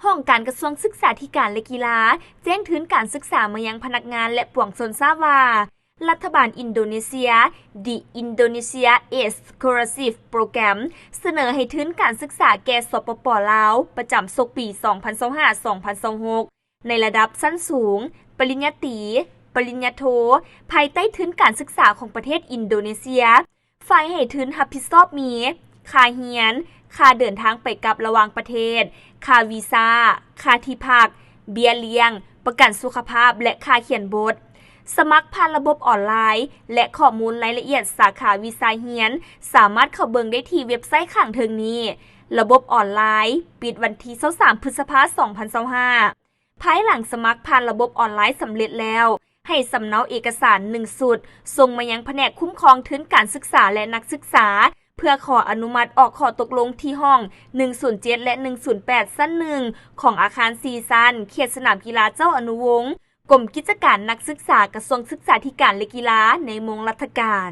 ຫ້ອງການກະຊວງສຶກສາທິການ ແລະ ກິລາ ແຈ້ງທຶນການສຶກສາມາຍັງພະນັກງານ ແລະ ປວງຊົນຊາບວ່າ ລັດຖະບານອິນໂດເນເຊຍ The Indonesia Aid Scholarship Program ສະເໜີໃຫ້ທຶນການສຶກສາແກ່ ສປປ ລາວ ປະຈຳສົກປີ ສອງພັນຊາວຫ້າ ສອງພັນຊາວຫົກ ໃນລະດັບຊັ້ນສູງ, ປະລິນຍາຕີ, ປະລິນຍາໂທ, ພາຍໃຕ້ທຶນການສຶກສາຂອງປະເທດອິນໂດເນເຊຍ. ຝ່າຍໃຫ້ທຶນຮັບຜິດຊອບມີ ຄ່າຮຽນ, ຄ່າເດີນທາງໄປກັບລະຫວ່າງປະເທດ, ຄ່າວີຊາ, ຄ່າທີ່ພັກ, ເບ້ຍລ້ຽງ, ປະກັນສຸຂະພາບ ແລະ ຄ່າຂຽນບົດ. ສະໝັກຜ່ານລະບົບອອນລາຍ ແລະ ຂໍ້ມູນລາຍລະອຽດສາຂາວີຊາຮຽນ ສາມາດເຂົ້າເບິ່ງໄດ້ທີ່ເວັບໄຊຂ້າງເທິງນີ້. ລະບົບອອນລາຍ ປິດວັນທີຊາວສາມ ພຶດສະພາ ສອງພັນຊາວຫ້າ. ພາຍຫຼັງສະໝັກຜ່ານລະບົບອອນລາຍສຳເລັດແລ້ວ, ໃຫ້ສຳເນົາເອກະສານໜຶ່ງຊຸດ ສົ່ງມາຍັງພະແນກຄຸ້ມຄອງທຶນການສຶກສາ ແລະ ນັກສຶກສາ ເພື່ອຂໍອະນຸມັດອອກຂໍ້ຕົກລົງທີ່ຫ້ອງໜຶ່ງສູນເຈັດ ແລະ ໜຶ່ງສູນແປດ ຊັ້ນໜຶ່ງ ຂອງອາຄານສີ່ຊັ້ນ ເຂດສະໜາມກິລາເຈົ້າອະນຸວົງ ກົມກິດຈະການນັກສຶກສາ ກະຊວງສຶກສາທິການ ແລະ ກິລາ ໃນໂມງລັດຖະການ.